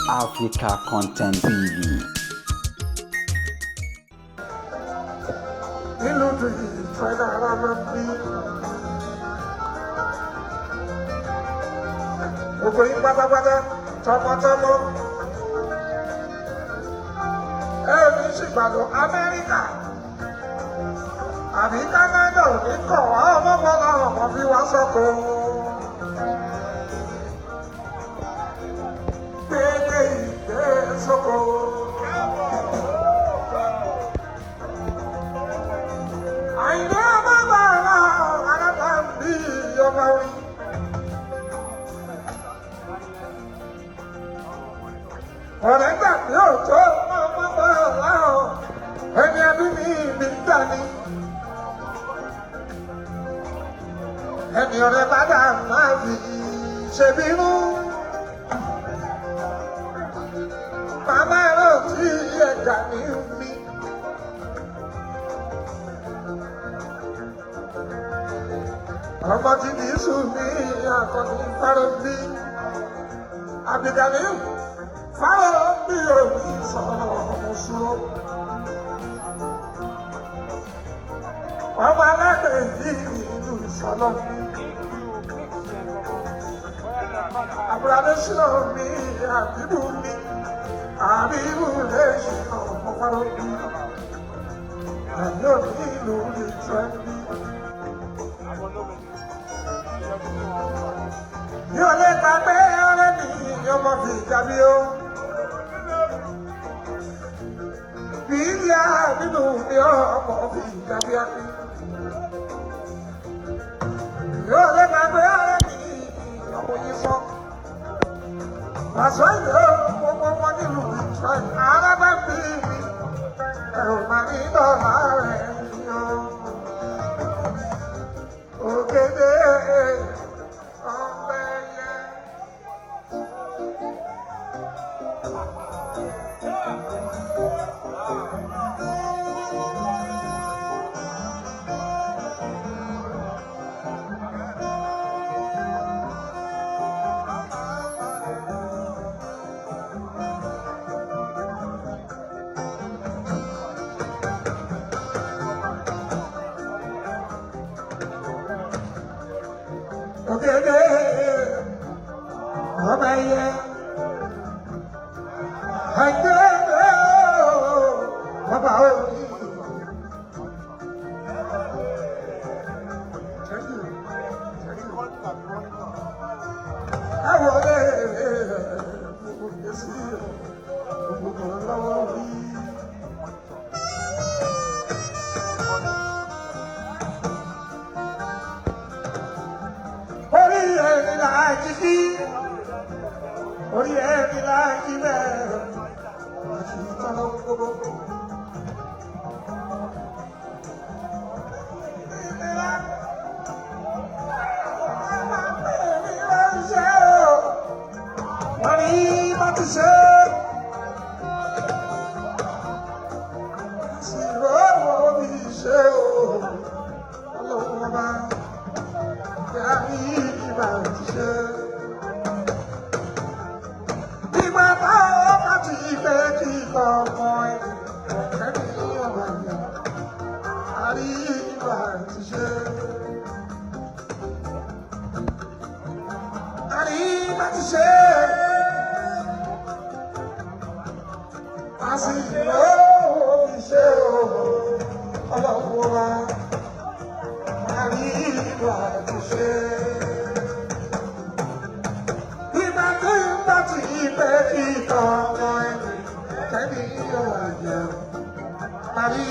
Africa Content TV. Nílùú ìfẹ́lẹ́ ara máa ń bí. Gbogbo yín pátápátá tọmọtọmọ. Ẹ ò ní ṣìgbàdo Amẹ́ríkà. Àbí Kánádà ò ní kọ̀ wá ọmọbọ́lá ọmọ fi wá sọ́kò. Gbégbé ìgbé sóko. Àyìnbó ọmọ bàbá alábàbí ọmọ orin. Ọ̀rẹ́ gbàgbé òjò ọmọ bàbá ọ̀ ẹni ẹbí mi mi gbà ní. Ẹni ọ̀rẹ́ bá dà máa fi ṣe bínú. Màmá ẹ̀rọ tí ẹ̀gà ní mi. Ọmọ tí kì í sùn ní àkànní fárẹ́bí. Àbíkàní fárẹ́bí òní sọ̀rọ̀ ọmọ sùúrù. Ọmọ alágbè yìí ìlú ìsọ̀lọ́ mi. Àbúrò Adésínà mi, àbíbù mi, àbíbù lè ṣe ọmọ fárẹ́bí. Àyọ̀ ní ìlú ìtẹ́bí. Mi ò lè gbàgbé ọ̀rẹ́ mi, ọmọ fi jábí ó. Bíyà nínú mi ọmọ fi jábí á. Mi ò lè gbàgbé ọ̀rẹ́ mi, ọmọ yìí sọ. Pàṣẹ ìlú gbogbo wọn nílùú ìtura ara bá bí mi. Ẹ̀rù máa ní dọ̀là rẹ̀ yọ. Ògèdè ọ̀bẹ yẹ. Ògèdè ọ̀bẹ yẹ. Àìdè ọba orí. Thank you. Thank you. Àwọn ọ̀rẹ́ rẹ̀ sí gbogbo lọ́wọ́ rí. Orí ẹni là á jí sí, orí ẹni là á jí bẹ́ẹ̀, àti ìtọ́lọ́ gbogbo. Wọ́n ní bá ti ṣe é. Ìrọ̀wọ́ mi ṣe o, ọlọ́run ọba, yá mi ìbá ti ṣe. Ìgbà táwọn bá ti fẹ́ kí ọmọ ẹ̀ ọ̀kẹ́ ní ọ̀rọ̀ ìyá, àrí ìbá ti ṣe. Àrí ìbá ti ṣe. Àsìkò mi ṣe o, ọlọ́run ọba, àrí ìbá ti ṣe. Ìgbà tí ń bá ti pẹ́ kí ọmọ ẹni kẹ́mi ọ̀rọ̀ jẹ́, àrí